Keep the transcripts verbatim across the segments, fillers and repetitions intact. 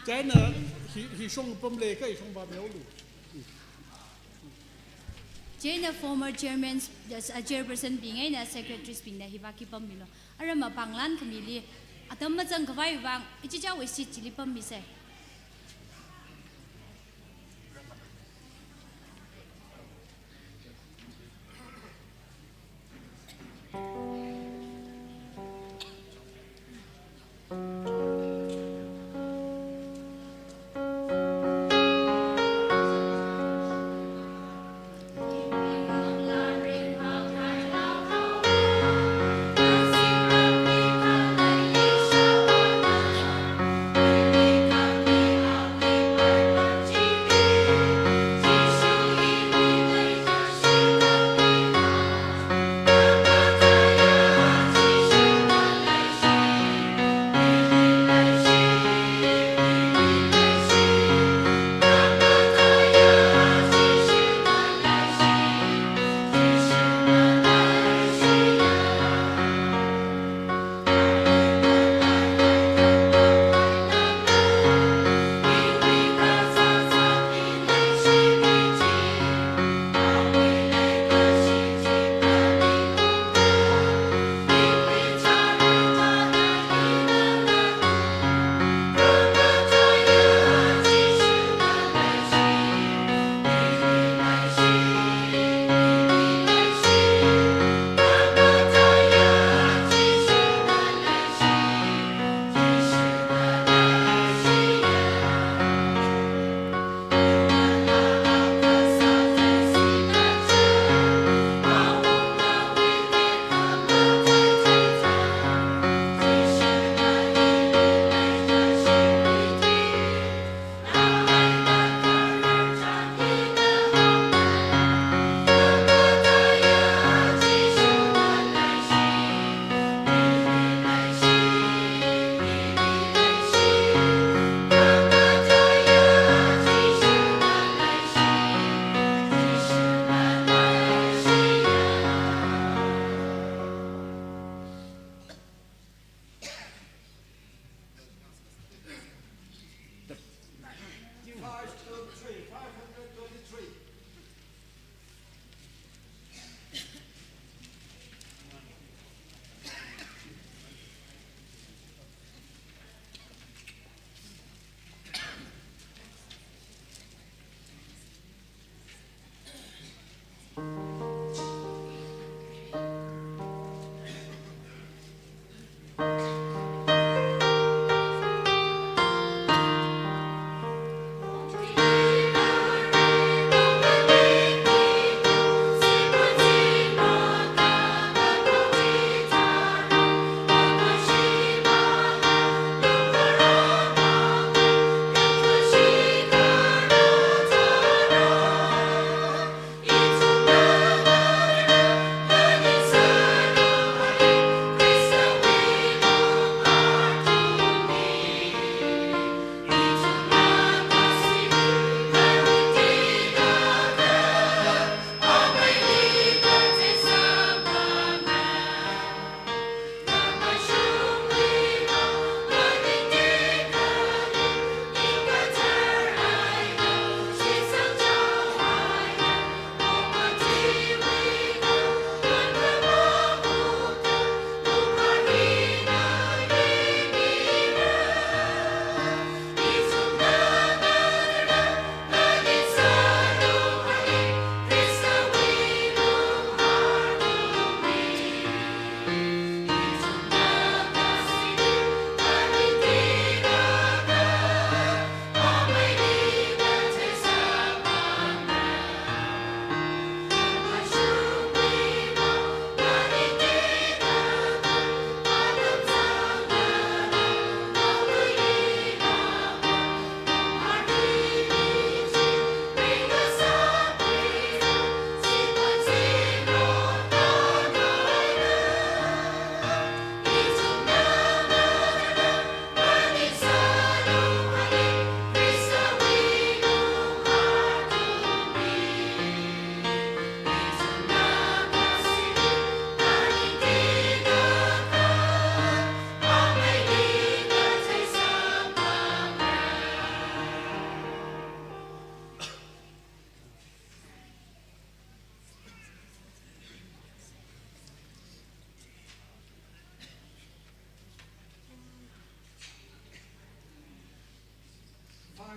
Chieina hi, hi shong pamlei, kha hi shong pamlei olu. Chieina former chairman, uh, chairperson bing eina secretaries bingna hiva khi pammilu. Ara mapānglan khamili, atam mazang khavai vang, ichichāwui seat chili pammisei.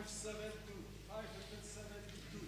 Seventy-two, five hundred seventy-two.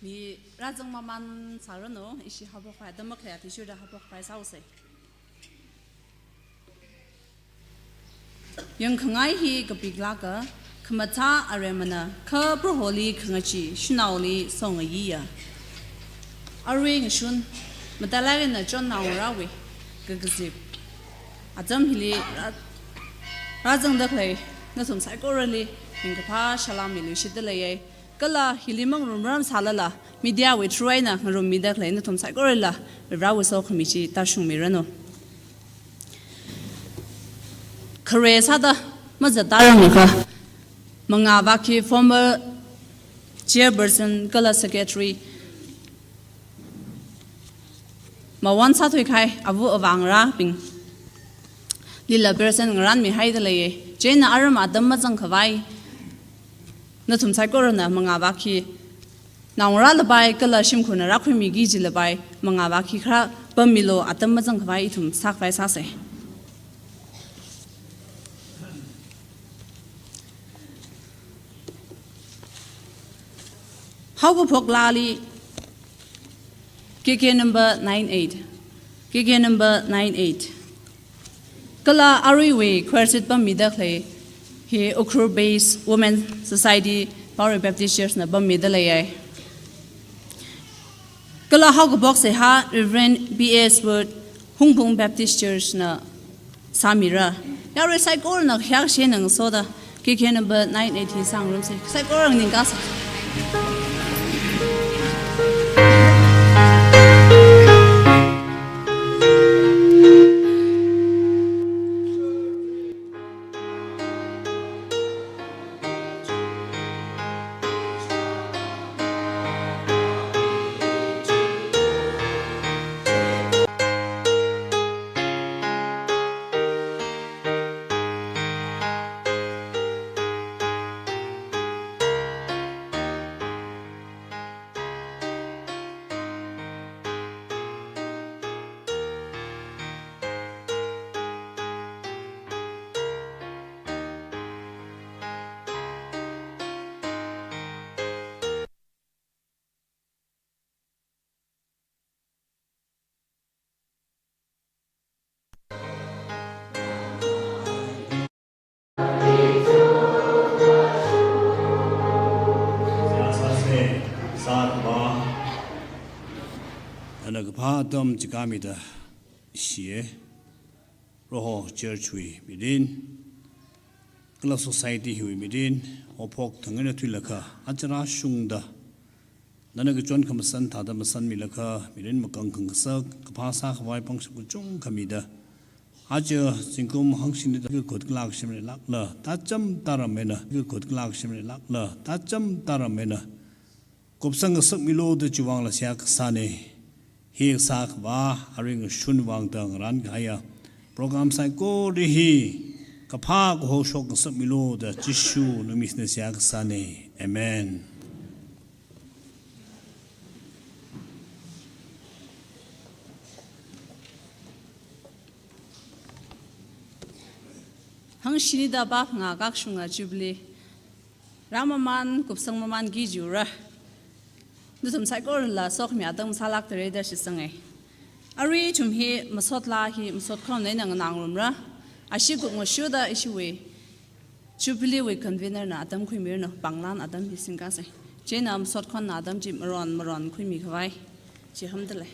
Mi rāzang maman sāranu, ishi haophok khavai, atam makhalei athishurda haophok khavai sāusei. Yangkhangai hi kapiklāka, khamathā aremana, kha Proholi khangachee, shanaoli songayiya. Arui ngashun, matailāk eina chon naongarāwui kakazip atam hili rā-, rāzangda khalei nathum saikorali ningkaphā salam miluishitda leiya. Kala hili mangarumram sālala, media wui through eina ngarummida khalei nathum saikorala, Varivarāwui sokhami chi tāshungmiranu. Khare sāda mazattāranglakha, mangāvak hi former chairperson kala secretary, mawon sāthuikahai ava avāngarābinglila present ngaranmihaida leiya. Chieina aram atam mazang khavai, nathum saikorana mangāvak hi naongarālapai kala shimkhurna rākhuimiki jilapai, mangāvak hi kharā pammilu, atam mazang khavai ithum sākhavai sāsei. Haokaphok laali, K K number nine eight. K K number nine eight. Kala aruiwui choir seat pammida khalei hi Ukhrul based Women Society, Pauri Baptist Church na pammida leiya. Kala haokaphok seihā Reverend B S Wood, Hungpung Baptist Church na sāmira. Yarui saikorana khayākashina ngasoda K K number nine eight hi sāngarumsei. Saikora nganingkasei. Nana kaphā atam chikāmida shiye. Proho Church wui mirin, kala society hiwui mirin, haophok thang eina thuilakha, aja rāshungda, nana kachon khamasan thāda masanmilakha, mirin makang khangasak, kaphā sākhavai pangshap kachungkha mida, aja zingkum hangshini da kakhut kalak shimli lakla, tācham tāram eina, kakhut kalak shimli lakla, tācham tāram eina kupsang ngasakmilu da chiwui vangla seihā kasāne. Hi sākhavā, arui ngashun vangda ngarānkahaiya program saikora hi kaphā kahoshok ngasakmilu da Jishu numisna seihā kasāne. Amen. Hangshini da pap nga kakshunga Jubilee rāmaman, kupsang mamanki jiura. Nathum saikorala sokhami atam sālākdalei da shitsanga. Arui ithum hi masot laa hi masot khon eina nganāngarumra. Ashi kup ngashuda ishiwui Jubilee wui convener na atam khuimiranu, pānglan atam hi singkasei. Chieina masot khon atam chi maron maron khuimi khavai chihamdalei.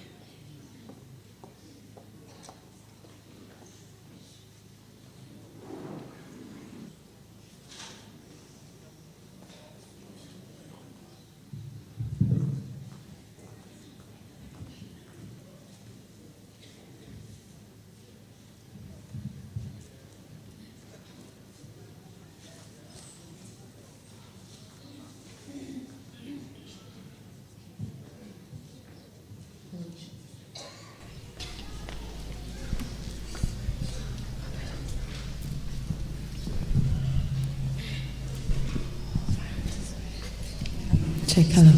Check, hello.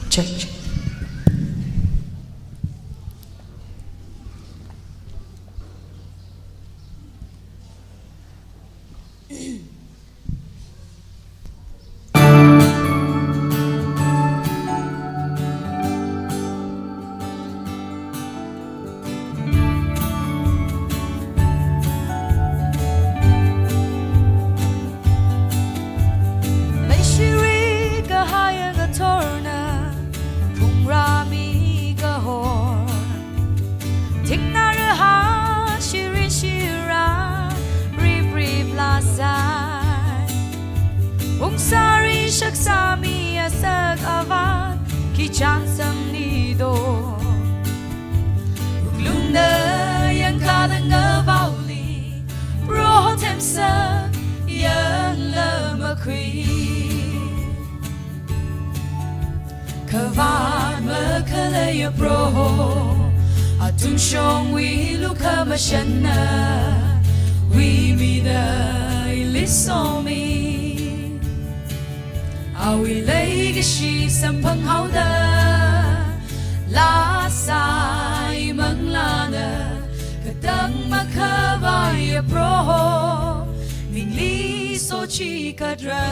Check, check. Vātmakhaleiya Proho, atungshongwui lukhamashanna huimida ili somi. Awui leikashi samphanghaoda, laa sāi manglāna, katang makhavaiya Proho, mingli sochikatra.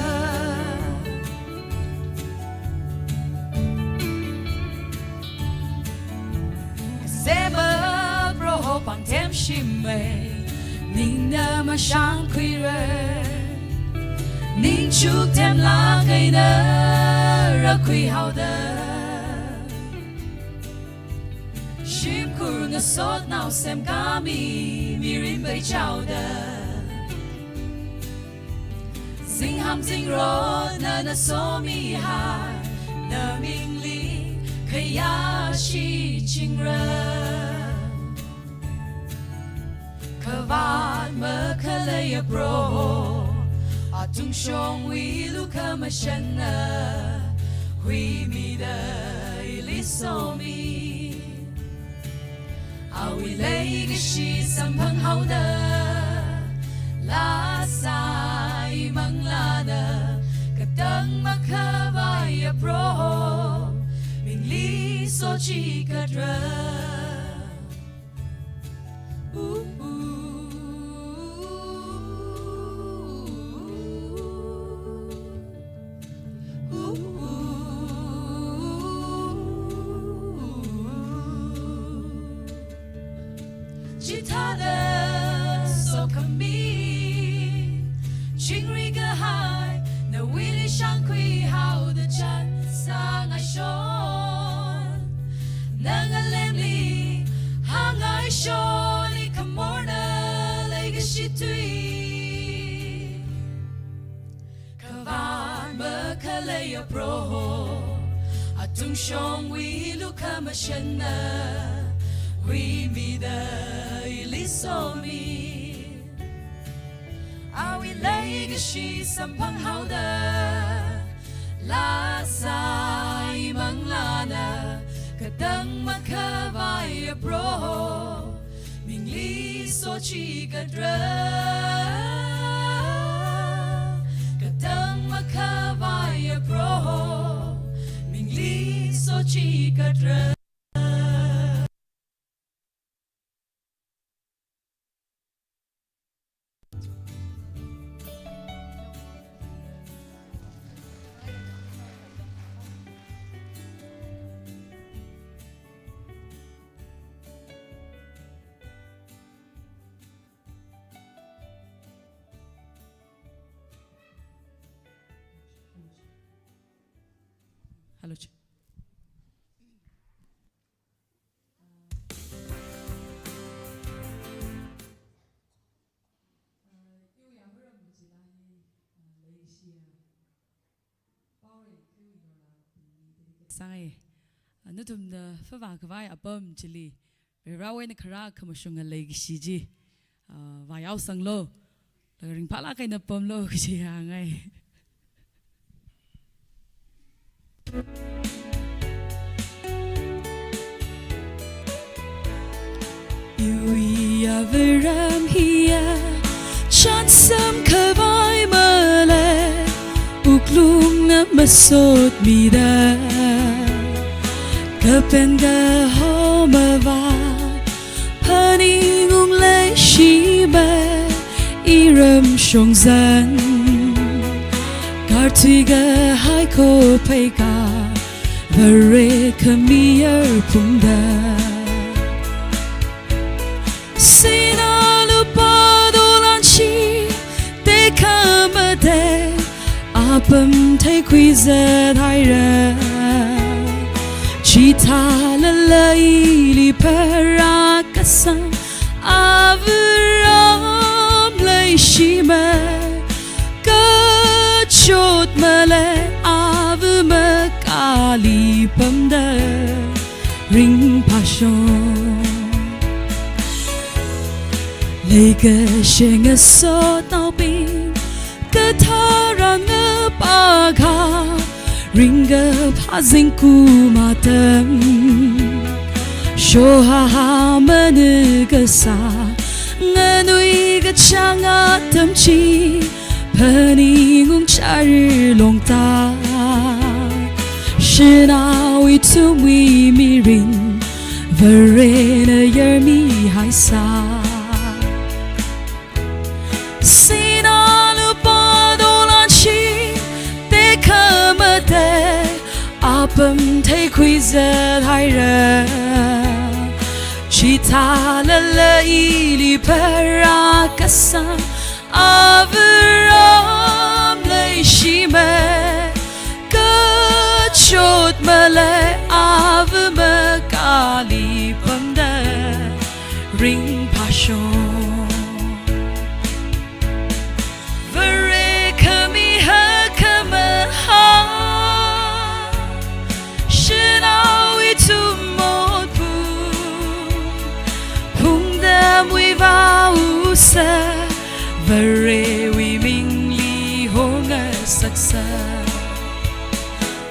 Sema Proho pāngthemshimei, ningna mashānkhuira. Ning chukthemlāk eina rākhuihaoda, shimkhur ngasotnao semkhami mirin peichaoda, zingham zingrot nana somihai, namingli khayāshichingra. Kavāt makhaleiya Proho, atungshongwui lukhamashanna huimida ili somi. Awui leikashi samphanghaoda, laa sāi manglāna, katang makhavaiya Proho, mingli sochikatra. Chithāda sokhami, chingri kahai, nawuili shānkhuihaoda chān sāngaishon. Na ngalemli hāngaishon, ikhamorna leikashi tui. Kavāt makhaleiya Proho, atungshongwui lukhamashanna huimida ili somi. Awui leikashi samphanghaoda, laa sāi manglāna, katang makhavaiya Proho, mingli sochikatra. Katang makhavaiya Proho, mingli sochikatra. Hello. Sāngai, nathumna vāvā khavai apam chili, Varewui eina kharā khamashunga leikashi chi, ah, vāyaosanglu, laga ringphālāk eina pamlu kachi hāngai. Iwui avaram hiya chānsam khavai malei, wuklungna masotmida, kapen kahao mavai phaningung leishimei, iram shongzan karthui kahai khophei ka, Vare khami yarphungda. Sina lupā dolan chi tekhamatei apam theikhuizat haira. Chithālala ili pharā kasang avaram leishimei, kachot malei ava makāli pamda ringphāshon. Leikashi ngasotnaobing katharan ngapakha, Ringkaphā zingkum atam, shohaha manakasā, nganui kachāng atam chi, phaningung chāra longta, shanao ithumwui mirin, Varena yarmihaisa. Sinā lupā dolan chi tekhamatei apam theikhuizat haira. Chithālala ili pharākasā Avāram leishimei, kachot malei Avā makali pamda ringphāshok. Vare khami hakhamahā, shanao ithum motphung, phungda muivāusa, Varewui mingli horngasaksa.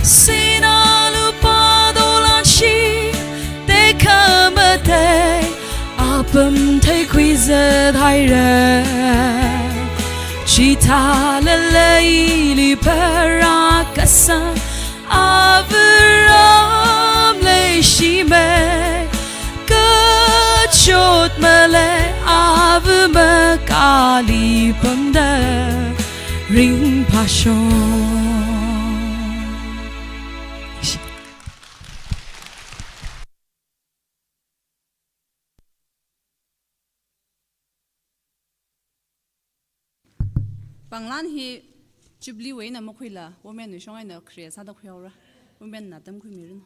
Sinā lupā dolan chi tekhamatei apam theikhuizat haira. Chithālala ili pharākasā Avāram leishimei, kachot malei Avā makali pamda ringphāshok. Panglan hi Jubilee wui eina makhuila, women wui shong eina khare sāda khuihaora. Women na tamkhuimiranu.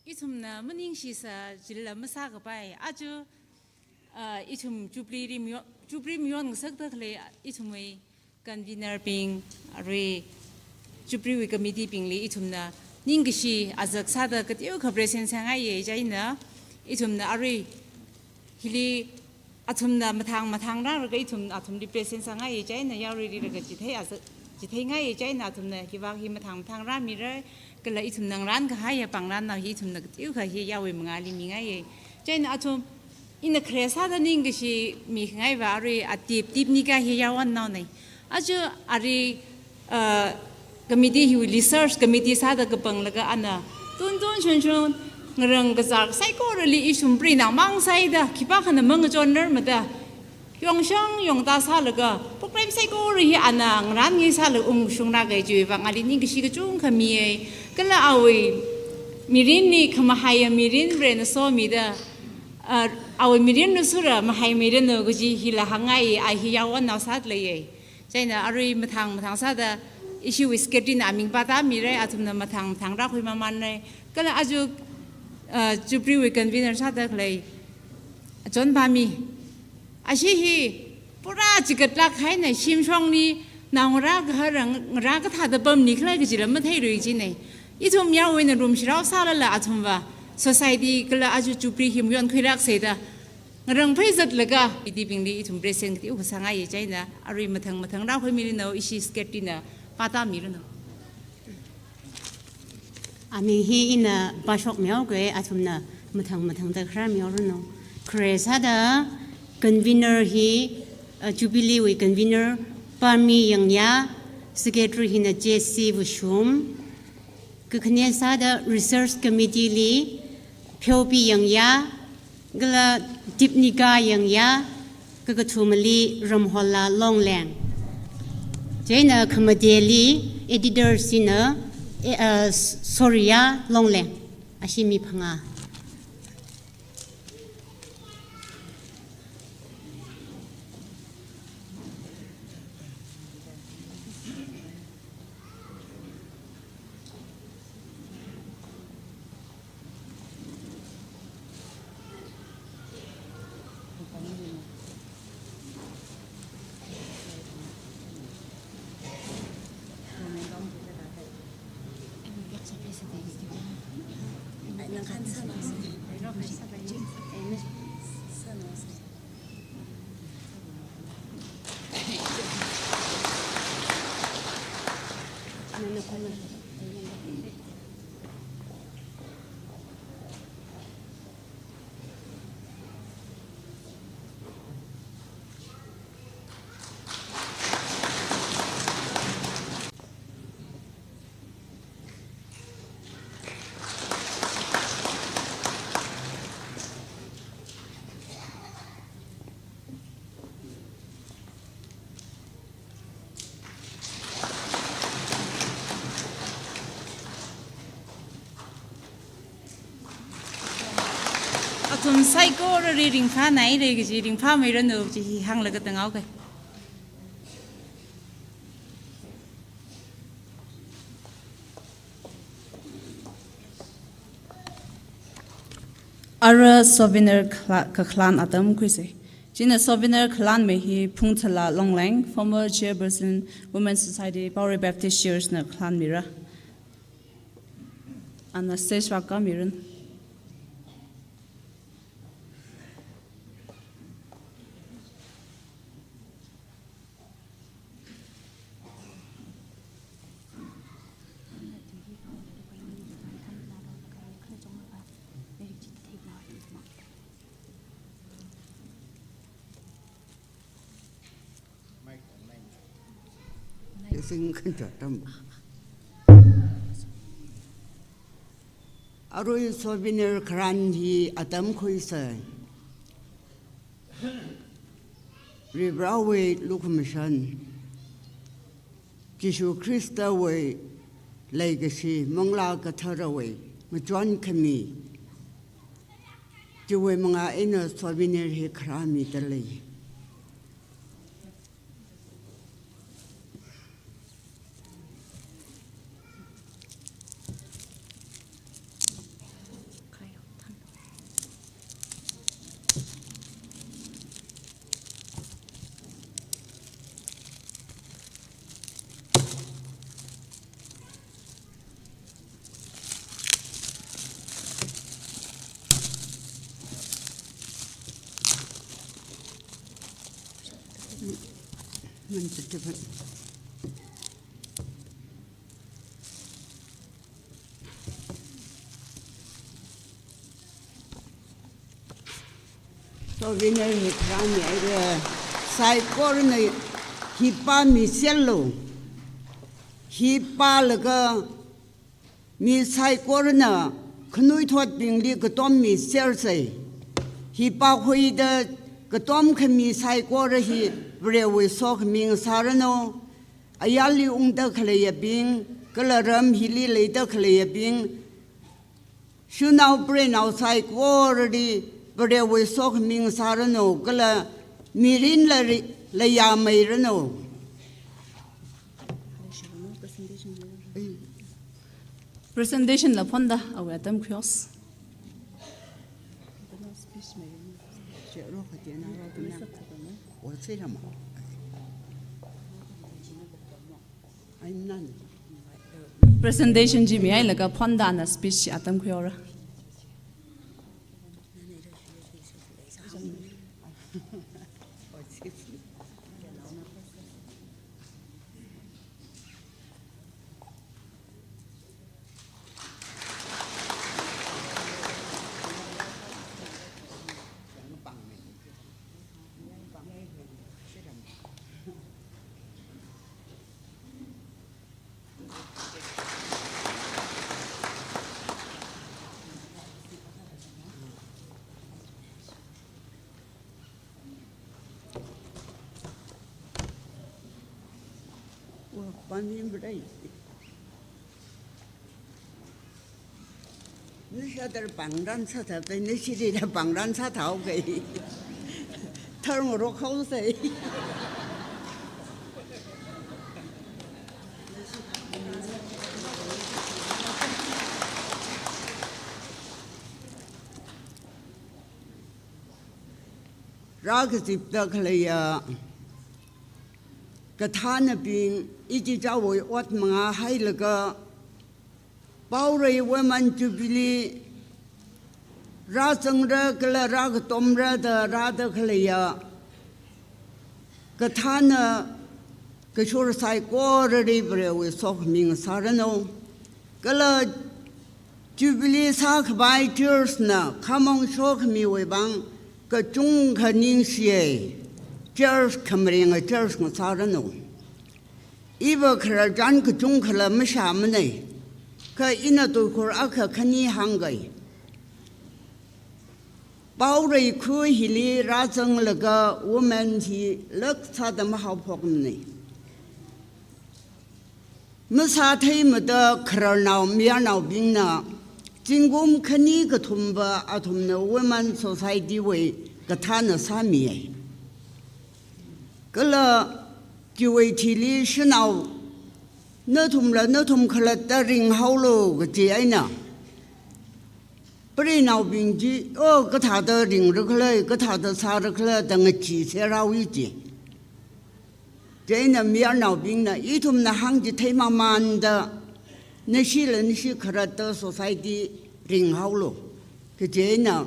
Ithumna maningshisa jilala masākapai. Aja, ah, ithum Jubilee ri mayon, Jubilee mayonngasakda khalei ithumwui convener bing, arui Jubilee wui committee bingli ithumna ningkashi azak sāda kateokha present sāngaiya chieina, ithumna arui hili athumna mathang mathang rālaga ithum athumli present sāngaiya chieina, yaruili laga chithei azak, chitheingai chieina athumna hivak hi mathang mathang rāmira, kala ithumna ngarānkahaiya panglan nao hi ithumna kateokha hi yaruiwui mangāli mingaiya. Chieina athum, ina khare sāda ningkashi mikhangai va arui a Dip, Dipnika hi yaron naona. Aja arui, ah, committee hiwui research committee sāda kapanglaga ana tuntun shunshun ngarān kazar saikorali ithum prinamang sāida, khipākhana mangachonrarmada, yongshang yongda sālaga, program saikora hi ana ngarānngasakla ungshungra kajiwui vang ali ningkashi kachungkha miya. Kala awui mirinli khamahaiya mirin Varena somida, ah, awui mirin lusura mahaimiranu kaji hila hāngngai, a hi yaron nao sāda leiya. Chieina arui mathang mathang sāda ishiwui secretary na aming pātāmira, athumna mathang mathang rākhuimamanra. Kala aja, ah, Jubilee wui convener sāda khalei John Pami. Ashi hi pura chigatlāk haina, shimshongli naongarā kahar ngarā kathāda pamni khala kajila matheirui jina. Ithum yaruina rumshirao sālala athumva society kala aja Jubilee hi mayonkhuirak sāda ngarān pheizatlaga, ithibingli ithum present kateokha sāngaiya chieina, arui mathang mathang rākhuimiranu, ishi secretary na pātāmiranu. Aming hi ina pāshokmihaoga, athumna mathang mathangda kharā mihaoranu. Khare sāda convener hi, uh, Jubilee wui convener Pami Yangya, secretary hina J C Vushum, kakhane sāda research committee li Pheopi Yangya, kala Dipnika Yangya, kakathumali Ramhola Longleng. Chieina khamateli editor sina, eh, uh, Soria Longleng. Ashi mi phangā. Athum saikorali ringphānaira kaji, ringphāmeiranu kaji hi hānglaga tānghaoke. Ara souvenir khala-, kakhalan atam khuise. Chieina souvenir khalanmi hi Phungthala Longleng, former chairperson, Women Society, Pauri Baptist Church na khalanmira. Ana stage vākāmiranu. Arui souvenir khalan hi atam khuise. Varivarāwui lukhamashan, Jishu Khristawui leikashi, Manglā Katharawui machon khami, chiwui mangā eina souvenir hi kharāmida lei. Souvenir hi kharāmihaira, saikorana hi pāmiserlu. Hi pālaga mi saikorana khanuithotbingli katom miserse. Hi pākhuida katom khami saikora hi Varewui sokhami ngasāranu. Ayarli ungda khaleiyabing, kala ram hili leida khaleiyabing, shanao preinao saikorali Varewui sokhami ngasāranu, kala mirinla ri-, leiyāmeiranu. Presentation la phonda, awui atam khuihaosa. Presentation chi mihailaga phonda ana speech atam khuihaora. Wa, pāmi mrei. Nishadar pāngran sāthapai, nishirida pāngran sāthaoke. Tharngarok haosai. Rākazipda khaleiya kathānabing, ichichāwui ot mangā hailaga, Paorei Women Jubilee rāzangra kala rākatomra da rāda khaleiya kathāna kashur saikorali Varewui sokhami ngasāranu. Kala Jubilee sākhavai church na khamong shokhamiwui vang kachungkha ningshiya. Church khamaringa church ngasāranu. Iva khararchan kachungkhala mashāmanei. Kha ina tuikhur akha khani hāngkai. Paorei khu hili rāzanglaga women hi lāk sāda mahaophokmanei. Masātheimada khararnao mayarnaobingna zingkum khani kathumva athumna Women Society wui kathāna sāmiya. Kala chiwui thili shanao, nathumla nathum khalatta ringhaolu kaji eina, preinaobing chi, o, kathāda ringrakhala, kathāda sārakhala da ngachee serhaowa ji. Chieina mayarnaobingna, ithumna hāngchithei mamānda, nashila nashi khalatta society ringhaolu kaji eina,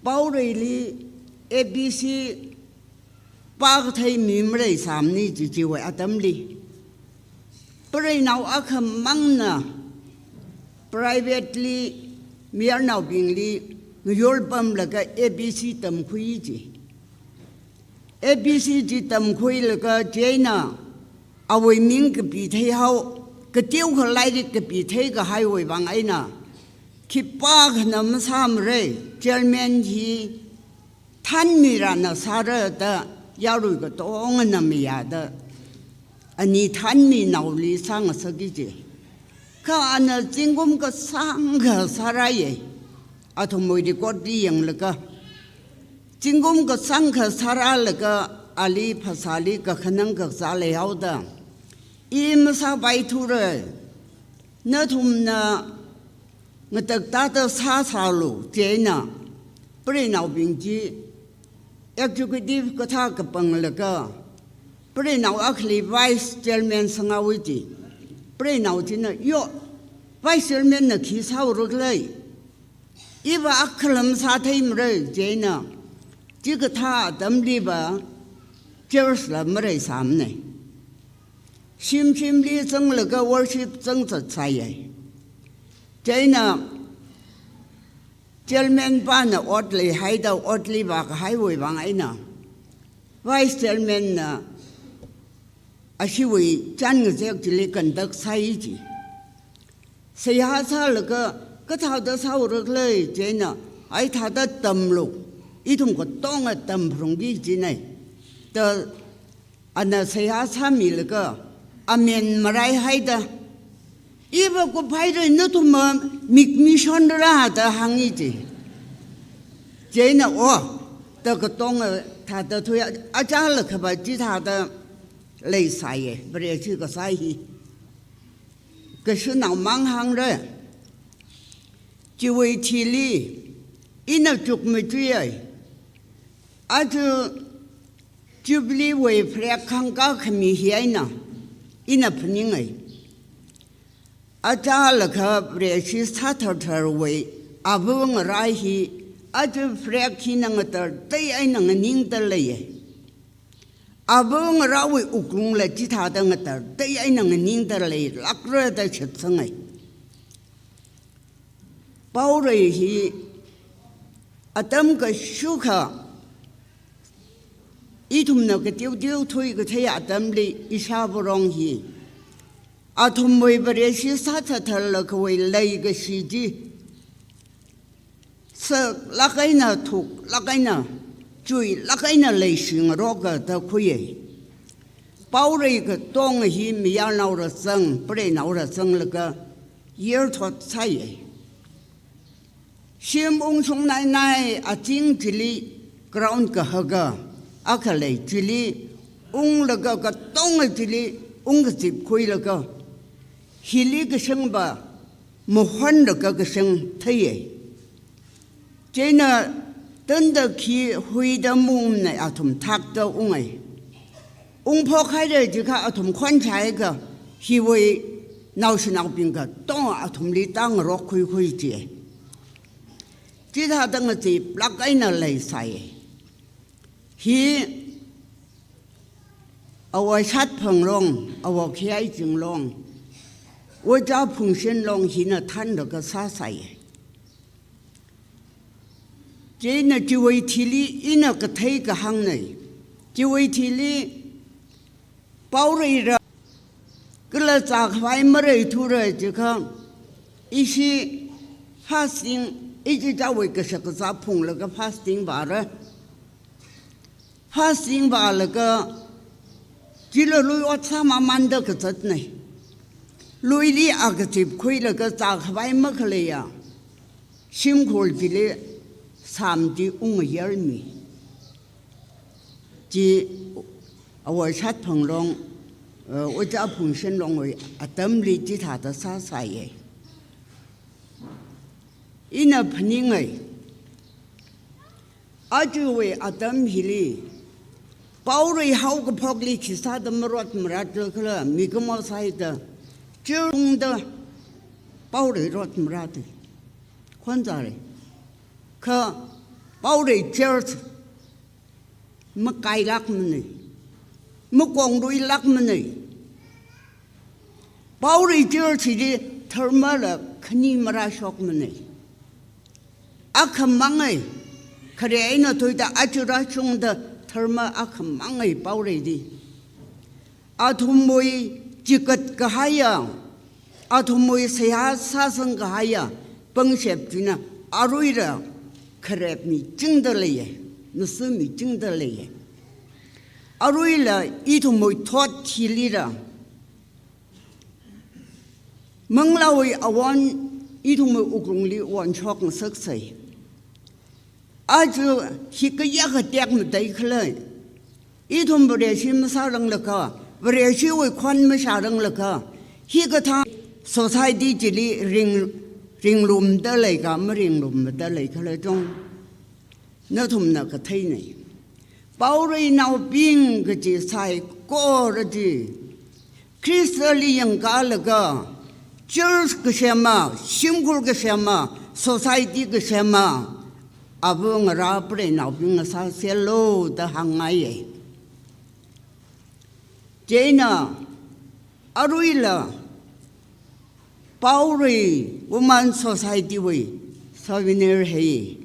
Paoreili A B C pākathei mi maleisāmanei ji, chiwui atamli. Preinao akhamangna privately mayarnaobingli ngayurpamlaga A B C tamkhui ji. A B C chi tamkhuilaga chieina awui ming kapi theihao, kateokha lairik kapi theikahaiwui vang eina, khipākhana masāmara, chairman hi thanmirana sāra da yarui katongana mayāda, ani thanminaoli sāngasaka ji. Kha ana zingkum kasāngkha sārāya. Athumwui record li yanglaga, zingkum kasāngkha sārālaga ali phasāli kakhanang kakazā leihaoda, i masāpaithura, nathumna ngataktāda sāsālu, chieina preinaobing chi executive kathā kapanglaga, preinao akhali vice chairman sanghaowa ji. Preinao china, yo, vice chairman na khi sāurakhala? Iva akhala masātheimara, chieina chikathā atamliva church la maleisāmanei. Shimshimli zanglaga worship zangzatsāya. Chieina chairman pana ot leihaida otli vākahaiwui vang eina, vice chairman na ashiwui chān ngazek chili conduct sāi ji. Seihā sālaga, kathāda sāurakhala? Chieina, ai thāda tamlu, ithum katonga tamphalungki jinei da ana seihā sāmilaga, amen maraihaida, iva kuphaira, nathumva mik mission rāda hāngi ji. Chieina, o, da katonga thāda thuiya, achālakhava chithāda leisāya, Vareshi kasā hi. Kashanao mang hāngra. Chiwui thili ina chukmachuiya. Aja Jubilee wui flag khangkā khami hi eina ina phaninga. Achālakha Vareshi sāthartharwui ava ngarā hi, aja flag hina ngatartei eina nganingda leiya. Ava ngarāwui wuklungla chithāda ngatartei eina nganingda leilākra da shitsanga. Paorei hi atam kashukha ithumna kateoteo thuikathei atamli Isha Varong hi athumwui Vareshi sāthatharlakhawui leikashi chi saklāk eina, thuklāk eina, chuilāk eina leishingaroka da khuiya. Paorei katonga hi mayarnao rāzang, preinao rāzanglaga yerthot sāya. Shim ungshungnainai azing chili ground kahaka akha lei, chili unglaga katonga chili ungkazipkhuilaga hili kashangva mahonlaga kashang theiya. Chieina tangda khi huida maungmanei, athum thakta unga. Ungphok haira jiakha athum khonchaiakha hiwui naoshinaobing katonga athumli tāngarok khuikhui ji. Chithāda ngaziplāk eina leisai. Hi Awo Shatphang Long, Awo Khayai Ching Long, Ojā Phungshen Long hina thanlaga sāsai. Chieina chiwui thili ina kathei kahāngna. Chiwui thili paoreira kala zākhavai mareithura jiakha, ishi fasting, ichichāwui kashak kazā phunglaga fasting vāra. Fasting vālaga, chila lui ot sāmamānda kazatna. Luili akazip khuilaga zākhavai makhaleiya shimkhur chili sām chi ungayarmi. Chi Awo Shatphang Long, eh, Ojā Phungshen Longwui atamli chithāda sāsai. Ina phaninga. Ajawui atam hili, paorei haokaphokli khisāda marot marat khala, mikumo sāhaida, church ungda paorei rot marat. Khon zāra. Kha paorei church makailākmana. Makongluilākmana. Paorei church chili dharmala khani marāshokmana. Akhamanga, khare eina thuida aja rāshungda dharma akhamanga paoreili. Athumwui chikat kahaiya, athumwui seihā sāsang kahaiya pangshap china aruila kharep michingda leiya, ngasā michingda leiya. Aruila ithumwui thot hilila manglāwui awon ithumwui wuklungli wonshok ngasaksai. Aja hi kayākha tekmatei khala, ithum Vareshi masāranglakha, Vareshiwui khon mashāranglakha, hikathā society chili ring, ringlumda leika, maringlumda lei khala chong, nathumna katheina. Paoreinaobing kaji saikora chi Khristali yangkālaga, church kasema, shimkhur kasema, society kasema, ava ngarā pareinaobing ngasāselu da hāngngaiya. Chieina aruila Paorei Women Society wui souvenir hi.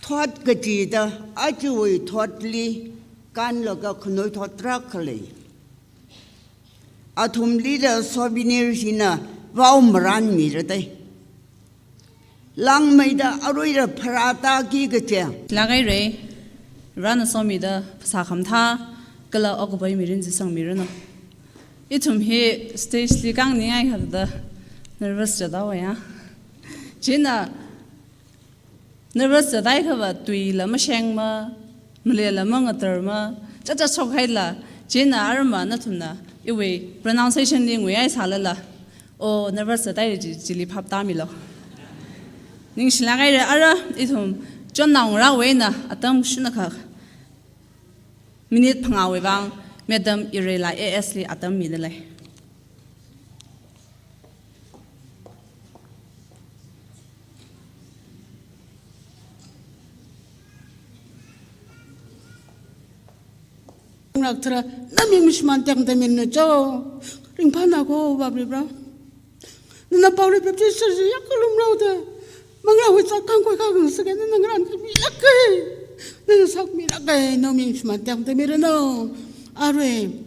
Thot kachida ajawui thotli kānlaga khanoi thot tarākha lei. Athumlila souvenir hina vaomaranmira dei. Langmeida aruila pharātāki kaje. Lākahaira, Varena somida phasā khamathā kala okathui mirin chi sangmiranu. Ithum hi stage li kāngningai khathāda nervous chāda vaya. Chieina nervous chādai khava tuila mashengma, malila mangatarma, chāchā shokhaila, chieina arma nathumna iwui pronunciation li nguihai sālala, o nervous chādai chi, chili phap tāmilu. Ningshilāk haira, ara ithum chonnao ngarāwui eina atam shunakha minute phangāwui vang Madam Ireila A S li atam mida lei. Ngarākthara, na ming shimān tekmatei miranu cho. Ringphānako, Varivarā. Nana Paorei Baptist Church yakalumrao da, manglāwui chākkhang khuikhangasak eina nana ngarānmilāka. Nana sākmilāka, na ming shimān tekmatei miranu. Arui,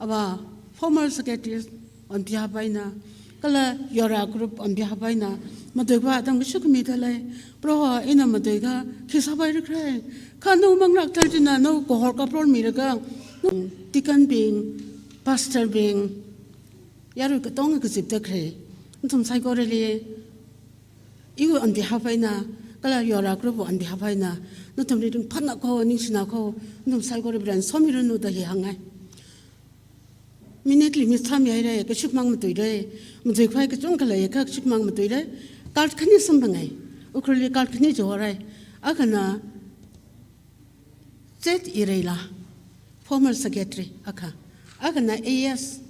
ava, former secretary on behalf eina, kala Yora group on behalf eina, matuikhavai atam kashok mida lei. Proho, ina matuikha khi sāpaira khala. Kha na manglā thar china na kahor kaprong miraga, deacon bing, pastor bing, yarui katonga kazipda khalei nathum saikorali, iwui on behalf eina, kala Yora group on behalf eina, nathumli ringphānako, ningshinako, nathum saikora Varena somiranu da hi hāngngai. Minute limit sāmihaira, kashikmang matuira, matuikhavai kachungkha leiakha kashikmang matuira, card khani samphangai, Ukhrulli card khani chihorai, akhana Z Ireila, former secretary akha. Akhana A S,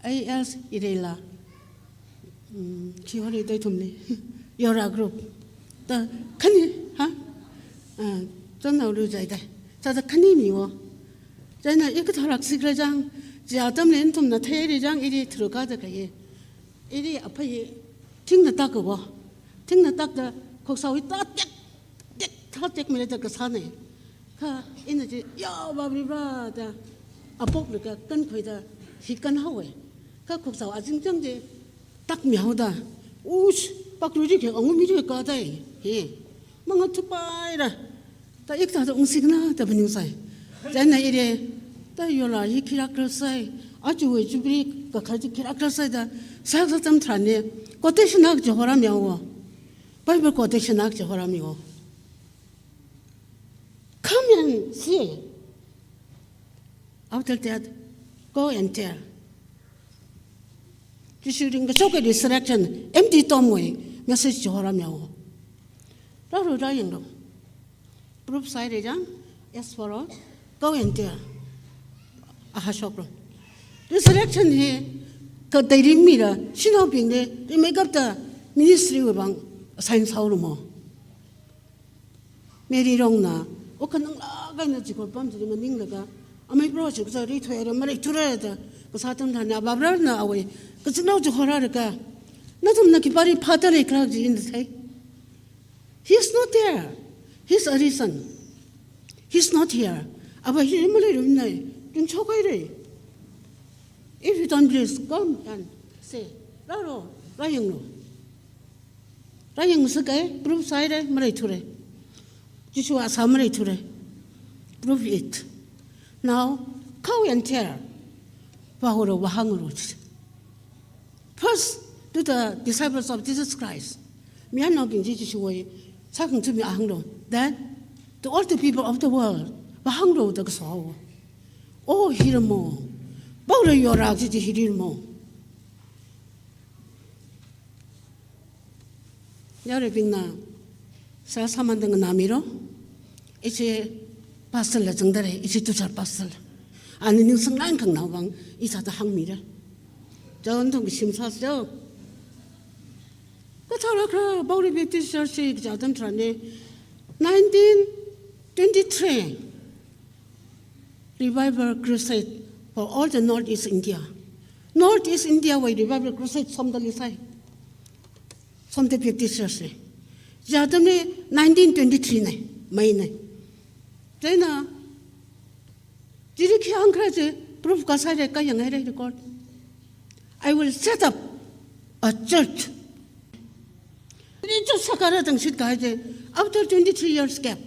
A S Ireila. Mm, khi hori doi thumli. Yora group. Da khani, ha? Ah, chonnao Luzaidai. Sāda khani miwo. Chieina i kathālāk sikhala chang, chi atamli nathumna theira chang, ili tharukada khaye. Ili aphai thingna tak wo. Thingna takda khokshao hi tā tek, tek, tā tekmida kasāna. Kha ina chi, ya, bapre ba da, apok laga kankhuida, hi kanhaowa. Kha khokshao azing chang chi, takmihaoda, ush, pakru ri khe, angumi ri kha dai, he. Mangak thupaira. Ta ik ta ta ungsikna ta phaningsai. Chieina ire, ta yola hi khilāk rāsai. Achiwui Jubilee kakhal chi khilāk rāsai da, sākasā atam tharan ne, quotation akha chi horamihaowa. Bible quotation akha chi horamihaowa. Come and see. After that, go and tell. Jishu ringkashoka resurrection, empty tomb wui message chi horamihaowa. Rālu rāyanglu. Proof sāhaira chang, as for all, go and tell. Aha shoklu. Resurrection hi kateili mira, shanaobingli, rimeikapta ministry wui vang assign sāhaolu mo. Mary rongna, o khananglāk eina chikot pam chili maninglaga, amei Proho chi kazā ri thuira, maleithura da, kasā atam tharan ne, Abraham na awui kachinao chi horalaga, nathumna khipāli phāda leikhala chi ina thei. He's not there. He's arisen. He's not here. Ava hi maleirumna, ringshokhaira. If you don't believe, come and see. Rālu, rāyanglu. Rāyangsa kha, proof sāhaira, maleithura. Jishu asā maleithura. Prove it. Now, go and tell. Vāhaolu, vāhānglu. First, to the disciples of Jesus Christ. Mayarnaobing chi Jishuwui sākhangathā mi hānglu. Then, to all the people of the world, vāhānglu da kaso. O, hi ramo. Paola yorā chi chi hi ramo. Yaruibingna, sāsāmanda nganāmilu. Ishi pastor la zangda lei, ishi tujar pastor. Ani ningsang lan khanganao vang, i sāda hāngmira. Chao nathum kashim sāsa chao. Kathālākra, Pauli Baptist Church hi kaja atam tharan ne, nineteen twenty-three. Revival Crusade for all the Northeast India. Northeast India wui Revival Crusade somda leisai. Somte Baptist Church li. Chi atamli nineteen twenty-three ne, May ne. Chieina, chili khi hāngkhala chi, proof kasāhaira, kayanghairai record. I will set up a church. Ri chu sākara tangshit kahai chi, after twenty-three years gap.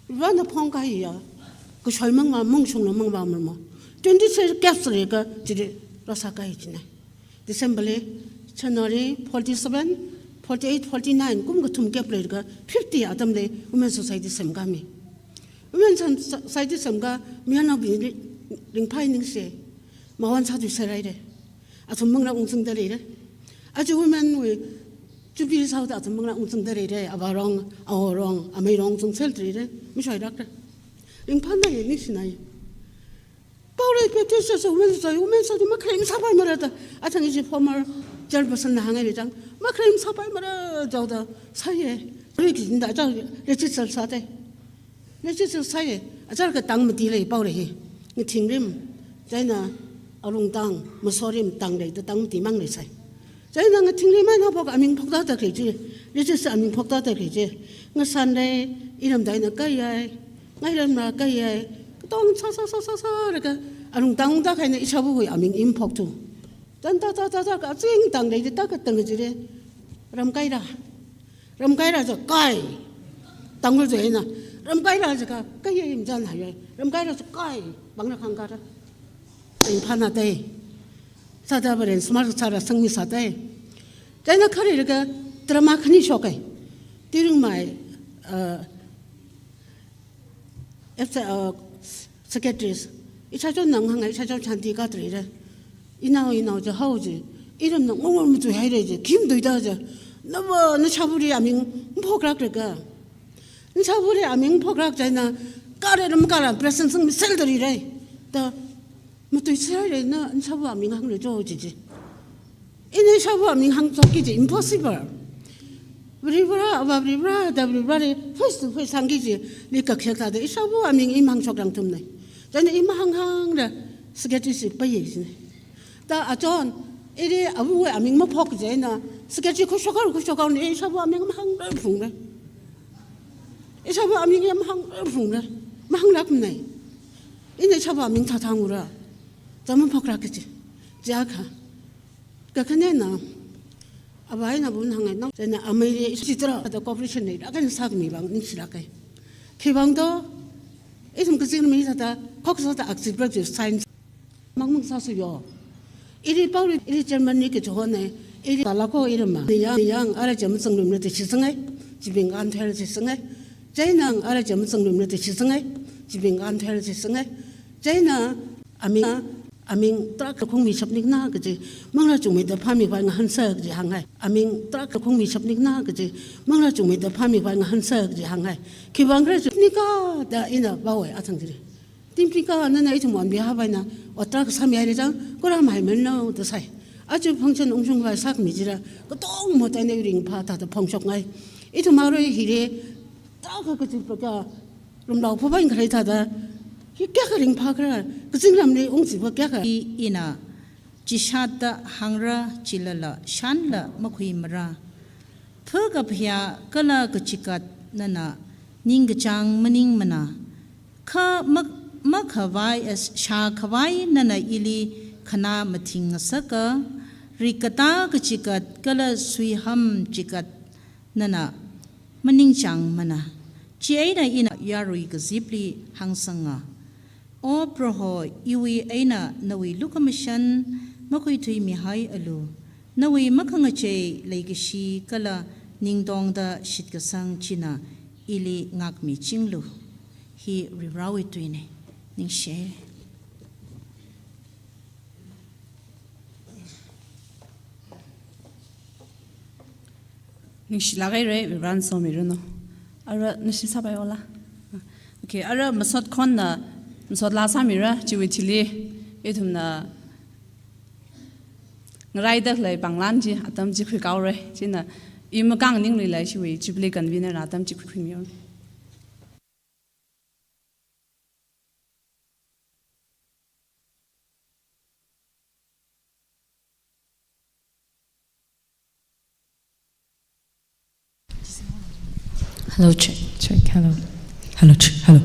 Vana phong kahai ya, kashoimang va, mungshungna mang va mamo. Twenty-three gap sālaga, chili rāsā kahai china. December li, January forty-seven, forty-eight, forty-nine, kum kathum gap leilaga, fifty atamli, Women Society semkami. Women Society semkha, mayarnaobing ringphai ningshi. Mawan sāthuiserhaira. Athum manglā ungzangda leira. Aja women wui Jubilee sāhaoda athum manglā ungzangda leira. Avārong, aworong, ameirong ungzangserda leira. Mashoilākra. Ringphānai, ningshinai. Pauli Baptist Church Women Society, Women Society makhalei masāpaimara da. Athang ishi former chairperson na hāngngaili chang. Makhalei masāpaimara jihaoda. Sāya. Ri kijinda aja register sāda. Register sāya, achar katang mati lei Pauli hi. Ngathingrim, chieina alungtang, masorim tang lei, tatang mati mang leisai. Chieina ngathingrim eina phok aming phokda tak lei chi, register aming phokda tak lei chi. Ngasan lei, iramda eina kayai, ngairamna kayai, katong sā sā sā sā sālaga, alungtang da kahaina ishāvawui aming imphok tu. Tan ta ta ta ta kaching tang lei, ta katang chi lei, ramkaira. Ramkaira chi kai. Tangkhul chi eina. Ramkaira chi ka, kayai imjan hai. Ramkaira chi kai. Bangna khangkara. Ringphāna tai. Sāda baren smart sāra sangmi sātai. Chieina khaleilaga drama khani shokai. Tiring mai, uh, F-, uh, secretaries, ishāchon nang hānga, ishāchon chanti katrira. Inao, inao chi hao chi, iramna ngongor matuihaira chi, khi matuida chi. Nava, nashāvali aming mphokraklaga. Nashāvali aming mphokrak chieina, kare ram kara president sangmi sel tarirai. Ta, matuiserhaira na, nashāva aming hānglu cho chi chi. Ina ishāva aming hāngchoki chi, impossible. Varivara, ava Varivara, da Varivarali face to face hāngki kajili kakhaik thāda ishāvā aming i mahāngshokrang thumna. Chieina i mahānghāngda secretary chi paiya jina. Da achon, ili avawui aming maphok kaji eina secretary khuishokhaowa, khuishokhaowa eina ishāvā aming mahāngrarphungra. Ishāvā aming ya mahāngrarphungra. Mahānglākmana. Ina ishāvā aming thāthāngra. Chāmaphokra kaji. Chiakha. Kakhanena, avā eina avana hāngngai, nao, chieina ameili ishi tara da cooperation leilāk eina sākhami vang ningshilāka. Khiwuivang do, ithum kazing mi sāda, khokha sāda akchit brak ji sign. Mang mang sāsāyo. Ili paoli, ili chairman ni kachihona, ili talako ili ma. Niyang, niyang, ara cham chang lum na te shi sangai, chibing kan thel shi sangai. Chieina ara cham chang lum na te shi sangai, chibing kan thel shi sangai. Chieina, aming, aming tarākha khongmi shapnikna kaji, manglā chungmeida phāmikhavai ngahānsa kaji hānghai. Aming tarākha khongmi shapnikna kaji, manglā chungmeida phāmikhavai ngahānsa kaji hānghai. Khiwuivang khala chungnika da ina vāwui athang jiri. Tingpika nana ithum on behalf eina, ot tarākha sāmihaira chang, kura mahai manlo da sai. Aja function ungshungkhavai sākhami chila, katong mot eina ringphā thāda phongshokngai. Ithum arui hili, tarākha kachipaka, rumlao phabai khalei thāda, hi kayākha ringphākhala, kazingramli ungchiva kayākha. I ina, chishatda hāngra chilala, shanla makhuimara. Phakaphayā kala kachikat nana, ningkachāng maningmana. Kha mak-, makhavai as shākhavai nana ili khana mathing ngasaka, rikata kachikat kala suiham chikat nana maningchāngmana. Chieina ina yarui kazipli hāngsanga. O Proho, iwui eina nawui lukhamashan makhuithuimihaialu. Nawui makhangachei leikashi kala ningtongda shitkasang china ili ngākmichinglu. Hi Varivarawui tuina. Ningshi. Ningshilāk haira, Varivarana somiranu. Ara nashi sāpai ola. Okay, ara masot khonna, masot laa sāmira, chiwui thili, ithumna ngaraida khalei pānglan chi, atam chi khuikhaora, china, i makāng ningluila chiwui, Jubilee convener atam chi khuikhuimiyo. Hello, check, check, hello. Hello, check, hello.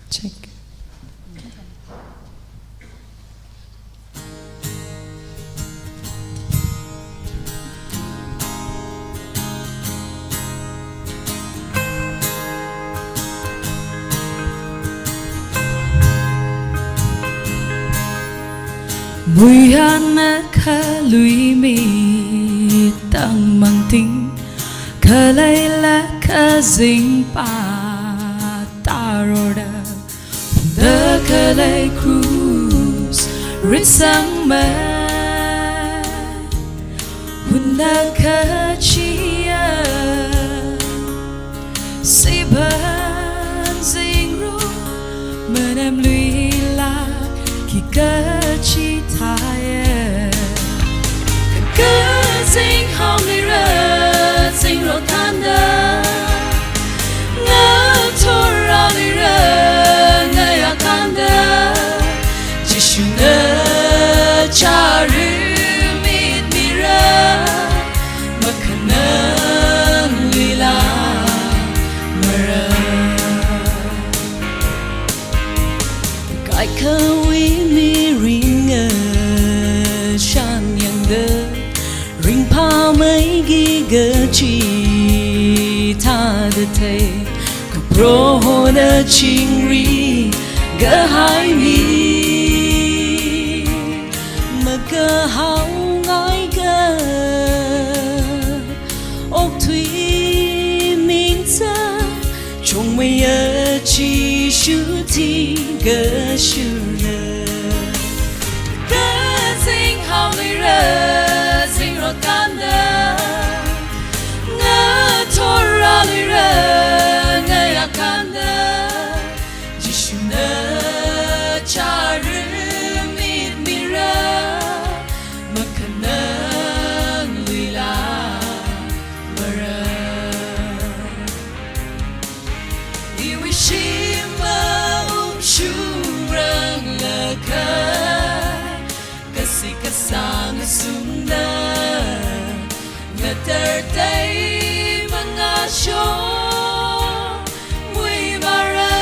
Check. Muihan makhalui mi tangmang ting, khaleila kazing pa tarora. Hunda khalei krus ritsangmei, hunda kachiya siban zingrum, manemluila khikha chithāya. Kazing haomeira, zingrot thānda, ngathor haomeira, ngayā thānda, Jishuna chāra mitmira, makhanangluila mara. Kaikhawui miringa shanyangda, ringphāmeiki kachi thāda thei, kha Prohona chingri kahai mi makahaongaika, okthui mingcha, chungmeiya Jishu thingkashurna. Kazing haomeira, zingrot thānda, Ngayākānda Jishuna chāra mitmira, makhanangluila mara. Iwui shimba ungshungrang lakha, kasi kasā ngasungda, ngatar tai mangāshong muivāra.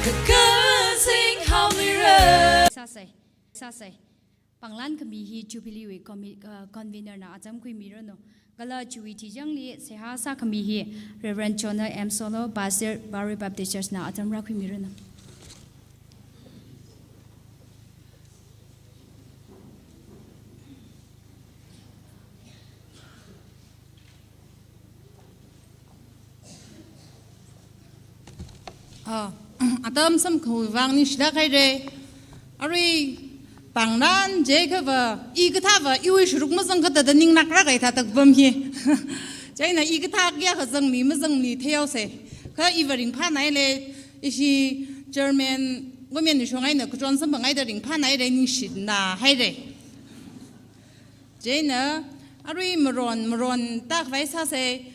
Kakazing haomira. Sāsei, sāsei. Panglan khami hi Jubilee wui commi-, uh, convener na atam khuimiranu. Kala chiwui thijangli seihā sākhami hi Reverend Jonah M Solo, Pastor, Barui Baptist Church na atam rākhuimiranu. Ah, atam samkaphangwui vang ningshilāk haira. Arui panglan jiakhava, i kathāva, iwui sharuk mazang kathāda ninglāk rākahai thāda kapam hi. Chieina i kathā kayākha zangli mazangli theihaosei. Kha iva ringphānaile, ishi chairman, women shong eina kachon samphang haida ringphānaira, ningshina haira. Chieina, arui maron, maron tākhavai sāsei.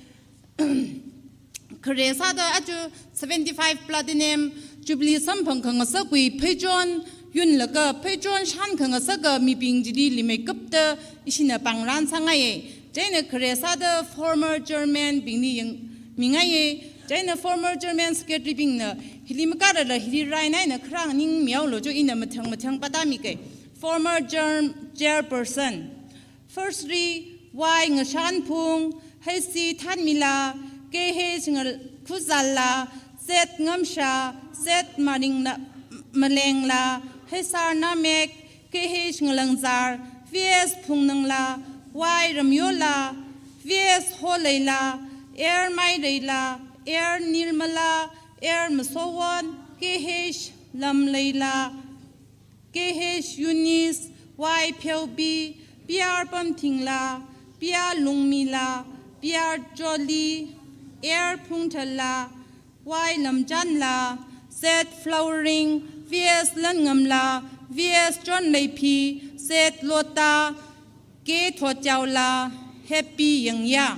Khare sāda aja seventy-five platinum jubilee samphang khangasakwui pheichon yunlaga pheichon shān khangasaka mibing chili limeikapta ishina panglan sāngaiya. Chieina khare sāda former chairman bingli yangmingaiya. Chieina former chairman secretary bingna hili makārala hili rainaina kharā nganingmihaolu jo, ina mathang mathang pātāmikei. Former chair-, chairperson. Firstly, Y Ngashanphung, H C Thanmila, K H Ngal-, Khuzalla, Z Ngamsha, Z Maringla, Malengla, H R Namek, K H Ngalangzar, V S Phungnangla, Y Ramyola, V S Holeila, R Maireila, R Nirmala, R Masowon, K H Lamleila, K H Eunice, Y Pheobi, P R Pamthingla, P R Lungmila, P R Jolly, R Phungthalla, Y Lamchanla, Z Flowering, V S Lanngamla, V S Chonleipi, Z Lota, K Thotchaola, Happy Yangya.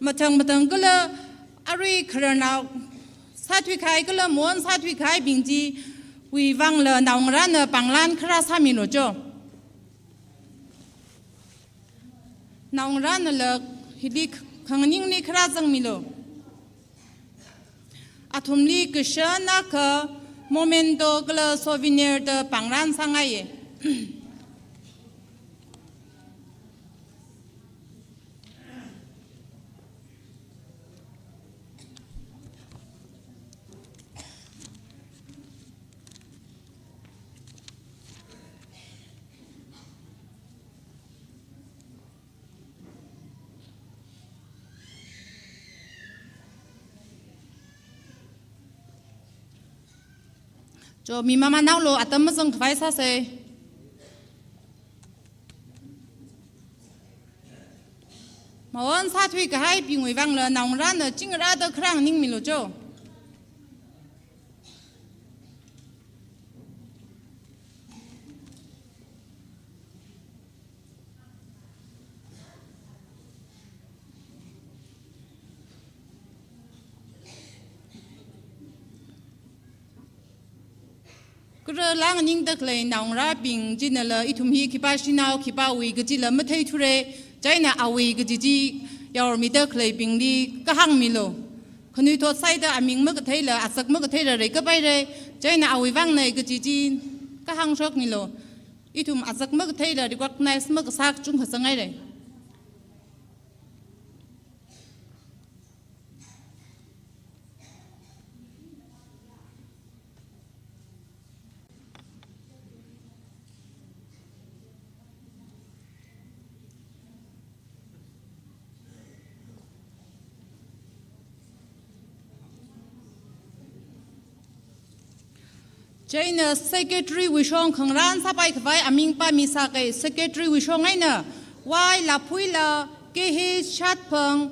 Mathang mathang kala arui khararnao sāthuikahai kala maon sāthuikahaibing chiwui vangla naongarāna panglan kharā sāmilu jo. Naongarānala hili khanganingli kharā zangmilu. Athumli kashan akha memento kala souvenir da panglan sāngaiya. Jo, mi mamānhaolu, atam mazangkhavai sāsei. Maon sāthuikahaibingwui vangla naongarāna chingrāda kharā nganingmilu jo. Kharā lānganingda khalei naongarābing chinala ithum hi khipā shanao, khipāwui kajila matheithura, chieina awui kaji chi yaormida khaleibingli kahāngmilu. Khanuithot sāida aming makatheila, azak makatheila reikap haira, chieina awui vangna kaji chi kahāngshokmilu. Ithum azak makatheila recognize makasā kachungkha zanghaira. Chieina secretary wui shong khangarān sāpai khavai aming pāmi sākei. Secretary wui shong eina Y Laphuila, K H Shatphang,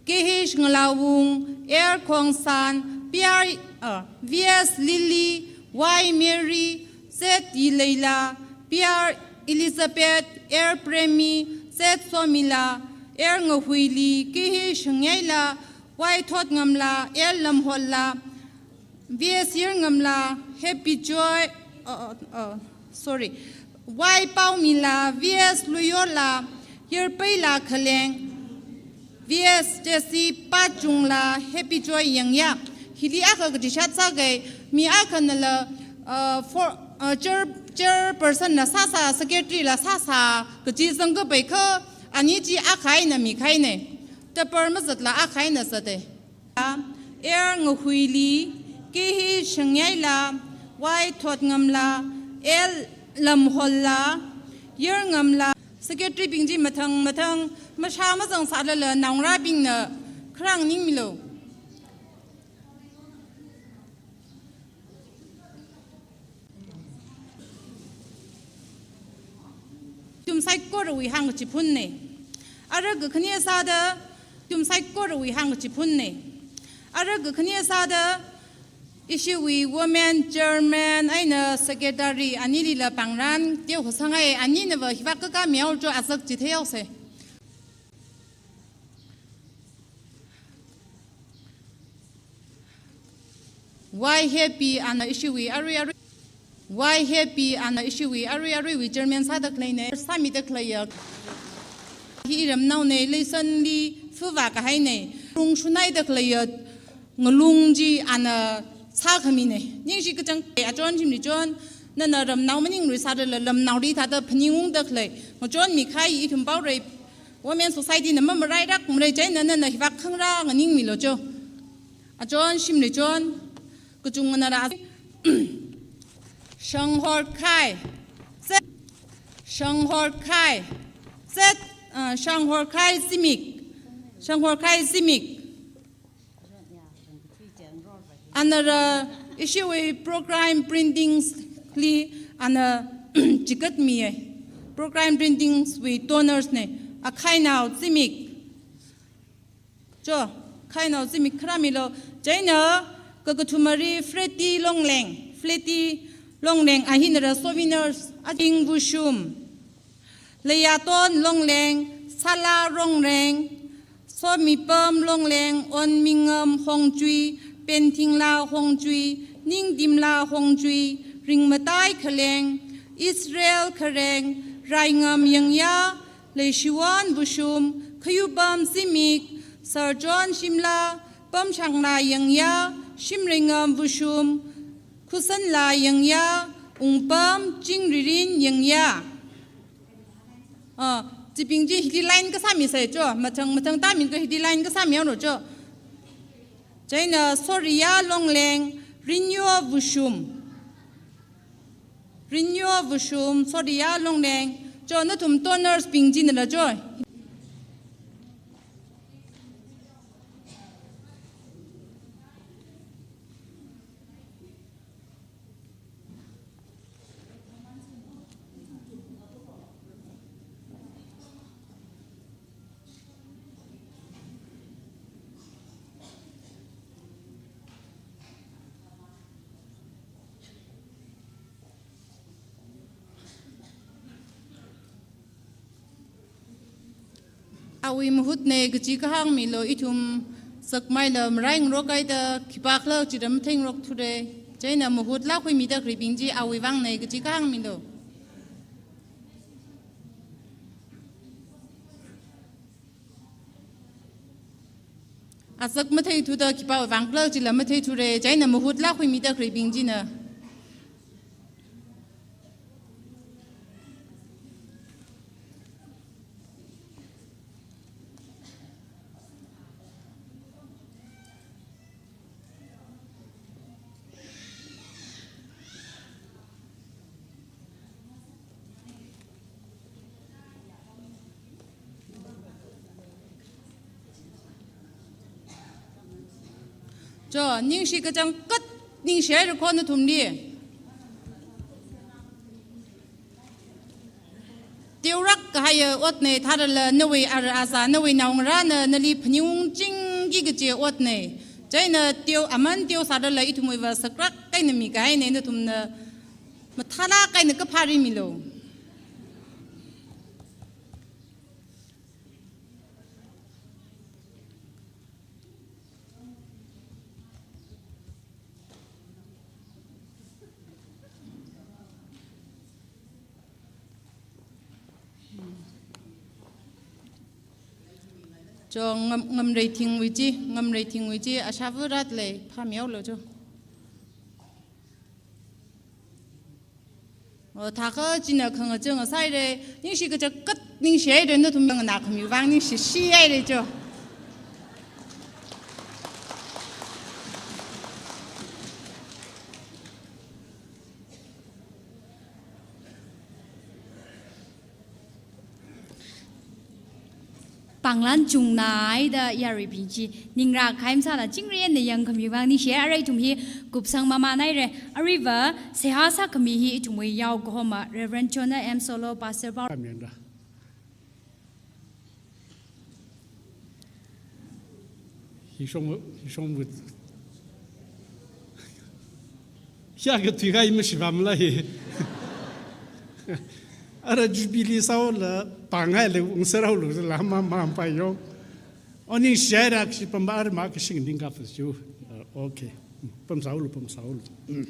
K H Ngalawung, L Khongsan, P R, uh, V S Lily, Y Mary, Z Yileila, P R Elizabeth, L Premi, Z Somila, L Ngahuili, K H Shangaila, Y Thotngamla, L Lamholla, V S Yirngamla, Happy Joy, uh, uh, uh, sorry, Y Paomila, V S Luyola, Yirpeila Khaleng, V S Jesse Pachungla, Happy Joy Yangya. Hili akha kachishat sākei, mi akhanala, uh, for, uh, chair, chairperson la sāsā, secretary la sāsā, kachi zangkapai kha, ani chi akha eina mikahainei. Tapar mazatla akha eina zatei. L Ngahuili, K H Shangaila, Y Thotngamla, L Lamholla, Yirngamla. Secretary bing chi mathang mathang mashā mazang sālala naongarābingna kharā nganingmilu. Ithum saikorawui hāngkachiphun nei. Ara kakhane sāda, ithum saikorawui hāngkachiphun nei. Ara kakhane sāda, ishiwui women chairman eina secretary anilila pāngrān teokha sāngai, aninava hivak kakā mihaocho, azak chitheihaosei. Y Happy ana ishiwui arui arui. Y Happy ana ishiwui arui aruiwui chairman sāda khaleinei. Sāmida khaleiya hi ramnaonei, leisanli fuva kahainei. Rung shunaida khaleiya ngalung chi ana sākhaminei. Ningshi kachang achon shimli chon, nana ramnao maningrui sālala ramnaoli thāda phaningungda khalei. Ngachonmi kahai ithum Paorei Women Society na mamarairakmara, chieina nana hivak khangarā nganingmilu cho. Achon shimli chon, kachungana ra. Shanghorkhai, Z, Shanghorkhai, Z, uh, Shanghorkhai Zimik, Shanghorkhai Zimik. Anara ishiwui Procrime Printingsli ana chikatmiye. Procrime Printingswui donors nei, Akhainao Zimik. Cho, Akhainao Zimik kharāmilu. Chieina kakathumali Freddy Longleng, Freddy Longleng, a hinara souvenirs, Ating Vushum, Leiyaton Longleng, Sala Rongreng, Somipam Longleng, Onmingam Hongchui, Penthingla Hongchui, Ningdimla Hongchui, Ringmatai Khaleng, Israel Khareng, Raingam Yangya, Leishiwon Vushum, Khayupam Zimik, Sarchon Shimla, Pamshangla Yangya, Shimreingam Vushum, Khusanla Yangya, Ungpam Chingririn Yangya. Ah, chibing chi hili line kasāmisei cho, mathang mathang tāmi kha hili line kasāmihaolu cho. Chieina Soriya Longleng, Rinyo Vushum. Rinyo Vushum, Soriya Longleng, cho nathum donors bing chinala cho. Awui mahut nei kachi kahāng milu, ithum sakmeila marai ngarok haida khipākhala chida matheingarok thure. Chieina mahut lākhuimida khalei bing chi awui vang nei kachi kahāng milu. Azak matheithuda khipāwui vangkhala chila matheithure, chieina mahut lākhuimida khalei bing china. Cho, ningshi kachangkhat ningshihaira kho nathumli. kahaiya otna, thālala nawui ara azā, nawui naongarāna nali phaningungchingki kaji otna. Chieina teo, aman teo sālala ithumwuiva sakrak eina mikahaina, nathumna mathālāk eina kaphā rimilu. Cho ngam, ngamrei thingwui chi, ngamrei thingwui chi, ashāva rāda lei, phāmihaolu cho. O, thākha china khangachang sāhaira, ningshi kachakat ningshihaira, nathum nganākhamiwui vang ningshishihaira cho. Pānglan chungnaida yaruibing chi ningra khaim sāla chingri eina yangkhamiwui vang ningshi. Arui ithum hi kupsang mamānhaira. Aruiva seihā sākhami hi ithumwui yao kahoma Reverend Jonah M Solo, Pastor Paul. Amen da. Hishong, hishong with. Hiya kathui kahai mashipamla hi. Ara Jubilee sāhaola, pānghaila, ungsāhaolu, la ma, ma, pa yo. Oningshihaira kashi pam ara ma kashi ningkafas yo. Uh, okay. Pamsāhaolu, pamsāhaolu. Mm.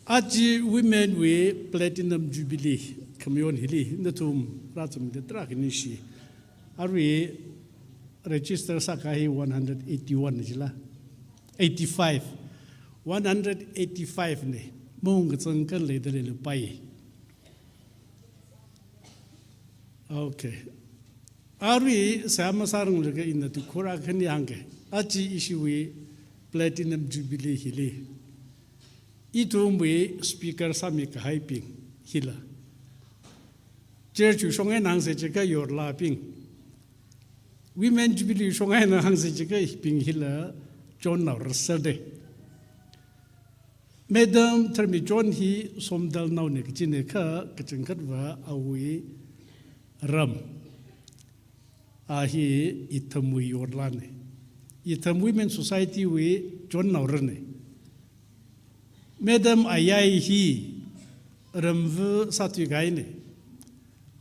Aja Women wui Platinum Jubilee khamayon hili nathum rāchumda tarākha ningshi. Arui register sākahai one hundred eighty-one jila. Eighty-five. One hundred eighty-five na. Maungkachang kan leida leilapai. Okay. Arui seihā masāranglaga ina tukhura khani hāngke. Aja ishiwui Platinum Jubilee hili, ithumwui speaker sāmikahaibing hila, church wui shong eina hāngsa chiakha yorlabing, Women Jubilee shong eina hāngsa chiakha bing hila chonnao rāsāde. Madam Tharmichon hi Somdalnaona kajina kha, kachangkhatva awui ram, a hi Ithumwui yorlana. Ithum Women Society wui chonnaorana. Madam Ayai hi Ramva sāthuikahaina.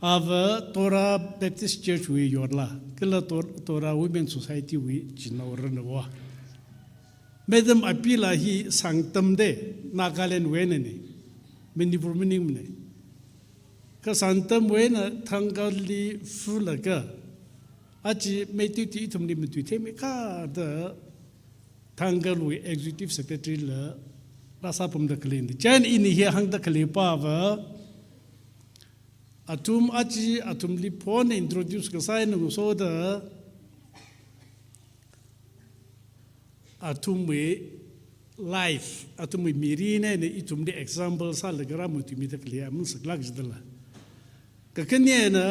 Ava Torah Baptist Church wui yorla, kala Tor-, Torah Women Society wui chinaorana va. Madam Apila hi Sangtamde, Nagaland wui einana, Manipur maningmana. Kha Sangtamwui eina Thangalli fulaga, aja Meitei tui ithumli matuitheimeikha da Thangalwui Executive Secretary la rāsāpamda khaleina. Chieina ina hi hāngda khalei pava, athum aja athumli phone introduce kasā eina ngasoda, athumwui life, athumwui mirin eina ithumli example sālaga rāmatuimida khalei aman saklāk jidala. Kakhane eina,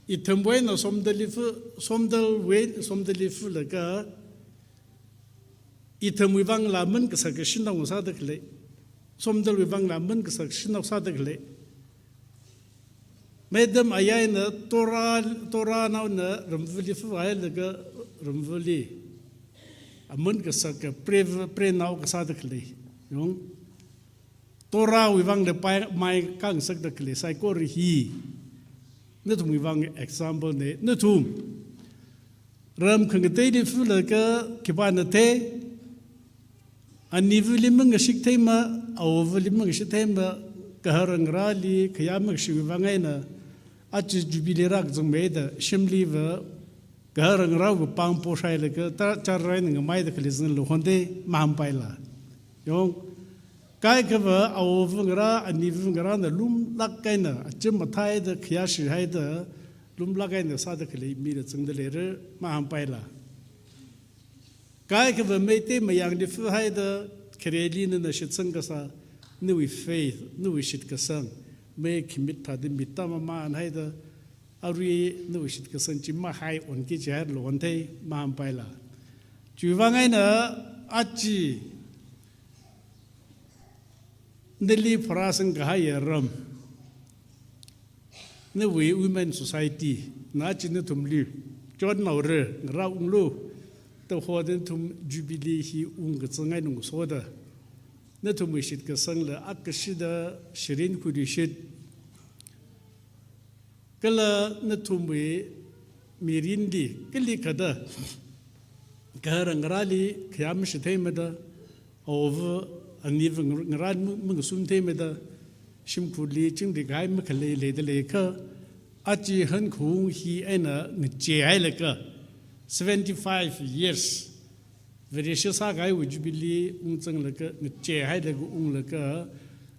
ithumwui eina Somdalli fu, Somdalwui, Somdalli fulaga, ithumwui vangla aman kasā kashanao sāda khalei. Somdalwui vangla aman kasā kashanao sāda khalei. Madam Ayaina Torah, Torahnaona Ramvali fuhailaga Ramvali aman kasā kaprei, preinao kasāda khalei. Yong. Torahwui vangla pai, mai kangasakda khalei saikora hi nathumwui vang example na, nathum ram khangateili fulaga khipāna thei, anivali mangashik theima, awovali mangashik theima, gahar ngarāli khayā mangashikwui vang eina, aja Jubilee rākazangmeida, shimliva, gahar ngarāwui pāng poshailaga, ta, chārai eina ngamaida khalei zanglu honde, mahampaila. Yong, kaikhava awova ngarā, aniva ngarāna lumlāk eina, achim mathaida, khayāshi haida, lumlāk eina sāda khalei mila zangda leira, mahampaila. Kaikhava Meitei mayangli fuhaida, khareli nana shitsang kasā, nawui faith, nawui shitkasang, mei khimit thāda mita mamān haida, arui nawui shitkasang chi mahai onki jihairalo honde, mahampaila. Chiwui vang eina aja nali pharāsang kahaiya ram, Nawui Women Society na chi nathumli, chotnaora, ngarā unglu, da hoda nathum Jubilee hi ungkazang eina ngasoda, nathumwui shitkasangla akashida shirin khuirishit. Kala nathumwui mirinli, kali kada, kahara ngarāli khayā mashitheimada, awuva aniva ngar-, ngarā ma-, mangasun theimada, shimkhurli chingri kahai makhalei leida leiakha, aja hankaung hi eina ngacheihailaga, seventy-five years, Vareshi sākahaiwui Jubilee ungzanglaga, ngacheihailaga unglaga,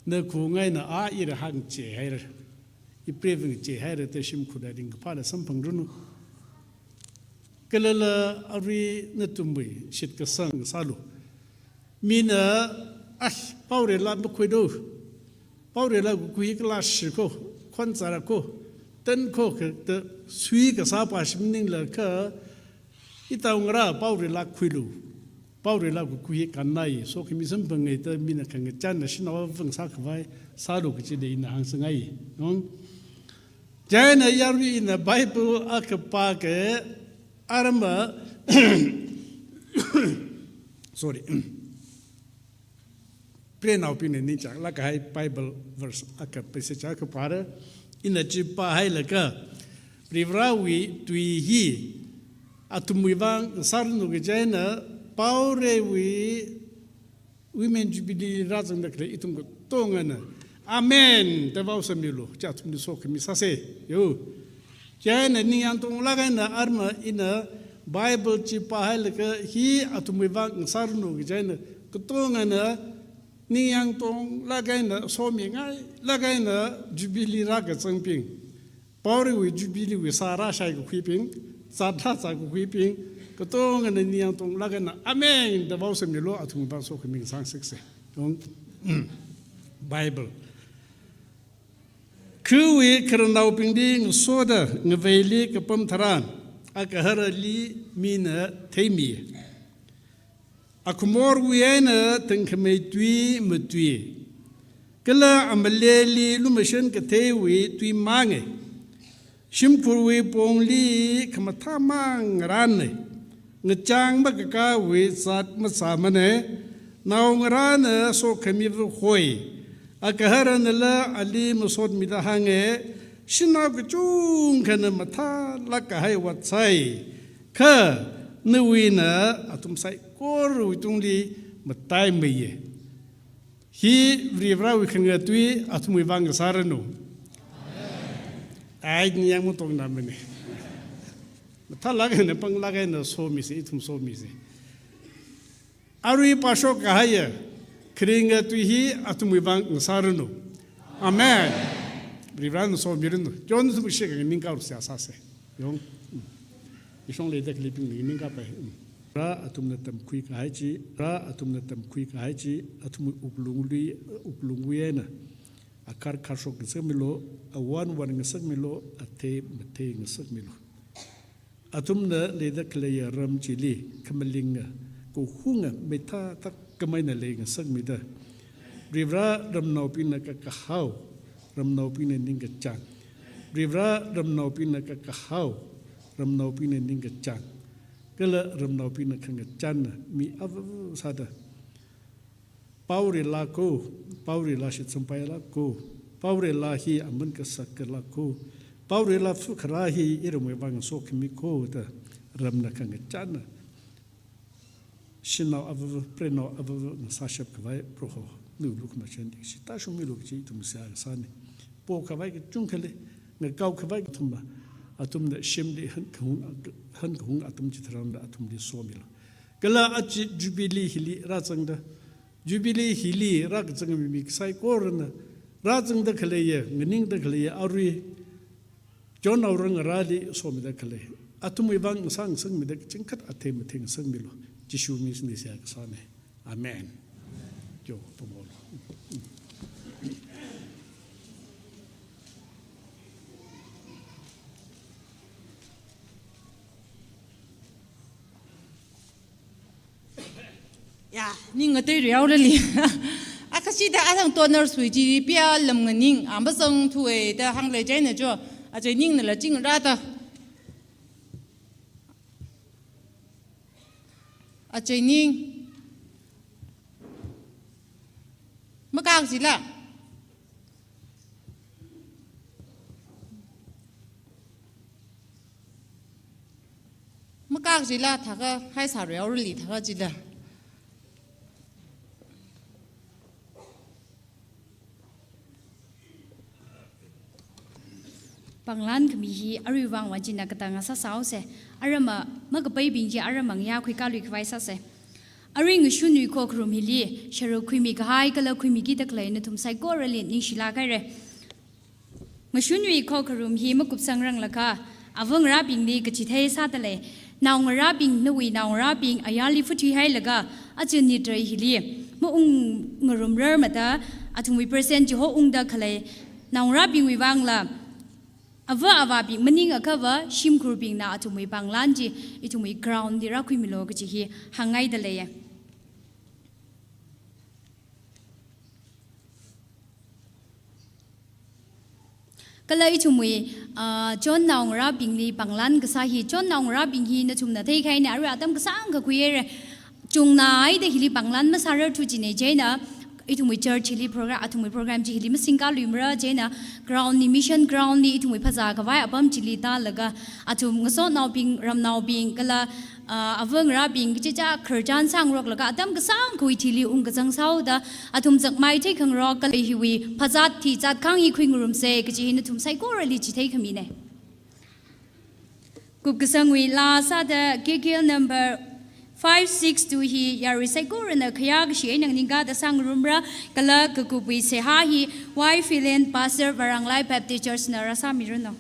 nakhaung eina a ira hāngcheihaira, ipreiva ngacheihaira da shimkhurli ringkaphāla samphangranu. Kalala arui nathumwui shitkasang sālu. Mina, ah, Paorela makhuilu, Paorela kakhui kala shiko, khonsara ko, tan ko, kata sui kasā pa shim maningla kha, itao ngarā Paorela khuilu, Paorela kakhui kannai, sokhami samphanga da mina khangachānna shanao vang sākhavai sālu kachi da ina hāngsangai. Nong? Chieina yarui ina Bible akha pāka, arma, sorry. Preinaobingna ningchānglāk kahai Bible verse akha, passage akha pāra, ina chi pāhailaga, Varivarāwui tui hi athumwui vang sāranu kaji eina, Paorewui Women Jubilee rāzangda khalei ithum katongana, Amen da vao sāmilu, chi athumli sokhami sāsa. Yo. Chieina ningyāng tonglāk eina arma ina Bible chi pāhailaga hi athumwui vang sāranu kaji eina katongana ningyāng tonglāk eina somingailāk eina Jubilee rākazangbing, Paorewui Jubilee wui sā rāshai kakhuibing, zat rāzā kakhuibing, katongana ningyāng tonglāk eina Amen da vao sāmilu, athumwui vang sokhami sāngasaksi. Yong, Bible. Khawui khararnaobingli ngasoda ngaveili kapam tharan, agaharali mina theimi. Akhumorwui eina thangkhamei tui matui, kala amaleli lumashan katheiwui tui manga. Shimkhurwui pongli khamathā mang ngarāna, ngachang makakāwui zat mazāmana, naongarāna sokhamiva hoi, agaharanala ali masotmida hānga, shanao kachungkhana mathālāk kahai vātsai, kha nawuina athum saikorawui tungli mataimeiya. Hi Varivarāwui khangatui athumwui vang sāranu. Ai, ningyāng matongna mane. Mathālāk eina panglāk eina somisa, ithum somisa. Arui pāshok kahaiya kharinga tui hi athumwui vang sāranu. Amen. Varivarāna somiranu. Chon sum shek nganingkā rusia sāsa. Yong. Ishong leida khaleibingli nganingkāpai. Ra athumna tamkhui kahai chi, ra athumna tamkhui kahai chi, athumwui wuklungli, wuklungwui eina akar karshok ngasakmilu, awan wan ngasakmilu, athei mathei ngasakmilu. Athumna leida khaleiya ram chili khamalinga, kahunga, meitā tak kamaina leingasakmida, Varivarā ramnaobingna kakahao, ramnaobingna ningkachāng. Varivarā ramnaobingna kakahao, ramnaobingna ningkachāng. Kala ramnaobingna khangachānna mi ava sāda, Paorela ko, Paorela shitsampaila ko, Paorela hi aman kasak kala ko, Paorela phu kharā hi iramwui vang sokhami ko da ramna khangachānna shanao avava, preinao avava ngasāshap khavai Proho, nawui lukhamashan dingshi tāshungmilu kachi ithum seihā kasāna. Pokhavai kachungkha lei, ngakaokhavai kathum ma, athumna shimli hankahung, hankahung atam chitharan da athumli somilu. Kala aja Jubilee hili rāzangda, Jubilee hili rākazang mi, mi saikorana rāzangda khaleiya, nganingda khaleiya, arui chonao rangarāli somida khalei, athumwui vang sāngasakmida kachangkhat athei mathei ngasakmilu. Jishu mingli seihā kasāna. Amen. Yo, pamolu. Ya, ning ngatei riaorali. Akashida athang toner sui chi pia lam nganing, amazang thuwe da hānglei chieina jo. Achei Ningnala ching rāda. Achei Ning. Makak jila. Makak jila thākha, hai sāreorali thākha jila. Panglan khami hi aruivang wanchina katang sāsāose. Arama makapeibing chi arama ngayā khuikālui khavai sāse. Arui ngashunwui khokharum hili sharuk khuimi kahai kala khuimiki da khalei nathum saikorali ningshilāk haire. Ngashunwui khokharum hi makupsangranglakha, ava ngarābingli kachithei sādalei. Naongarābing, nawui naongarābing ayarli phuthi hailaga, aja nitrei hili maungngarumrar mada, athumwui present chiho ungda khalei naongarābingwui vangla, ava avābing maningakha va shimkhurbingna athumwui panglan chi ithumwui ground li rākhuimilu kaji hi hāngngaidalei. Kala ithumwui, ah, chon naongarābingli panglan kasā hi, chon naongarābing hi nathumna theikahaina, arui atam kasāngkha khuihaire. Chungnaida hili panglan masārarthu jine, chieina ithumwui church hili program, athumwui program chi hili masingkāluimara, chieina ground li, mission ground li ithumwui phazā khavai apam chili tālaga, athum ngasotnaobing, ramnaobing, kala ah, ava ngarābing kachichā khararchan sāngaroklaga atam kasāngkhawui thili ungkazang sāhaoda, athum zakmai theikhangarok kala hiwui phazāt thizāt khang hi khuingarumse kaji hi nathum saikorali chithei khamine. Kupkasangwui laa sāda K K L number five six two hi yarui saikorana khayākashi eina nganingkāda sāngarumra, kala kakupwui seihā hi Y Philin, Pastor, Varanglai Baptist Church na rāsāmiranu.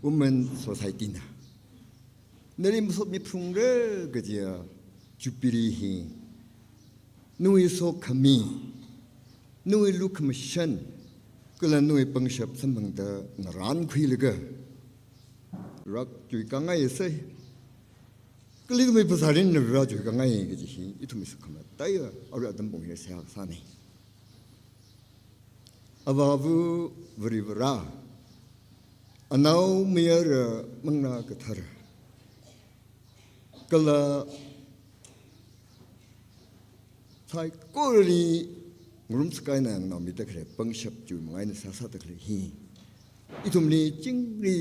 Women Society na nali masot miphungra kajiya Jubilee hi nawui sokhami, nawui lukhamashan kala nawui pangshap samphangda ngarānkhuilaga rākatui khangai sai. Kala ithumwui phasārin nana rākatui khangai kaji hi ithumwui sakhamataiya arui atam pong hina seihā kasāna. Avāva Varivara, Anaomayara Manglā Kathara, kala saikorali ngarumsak eina nganaomida khalei pangshap chiwui manga eina sāsāda khalei hi ithumli chingri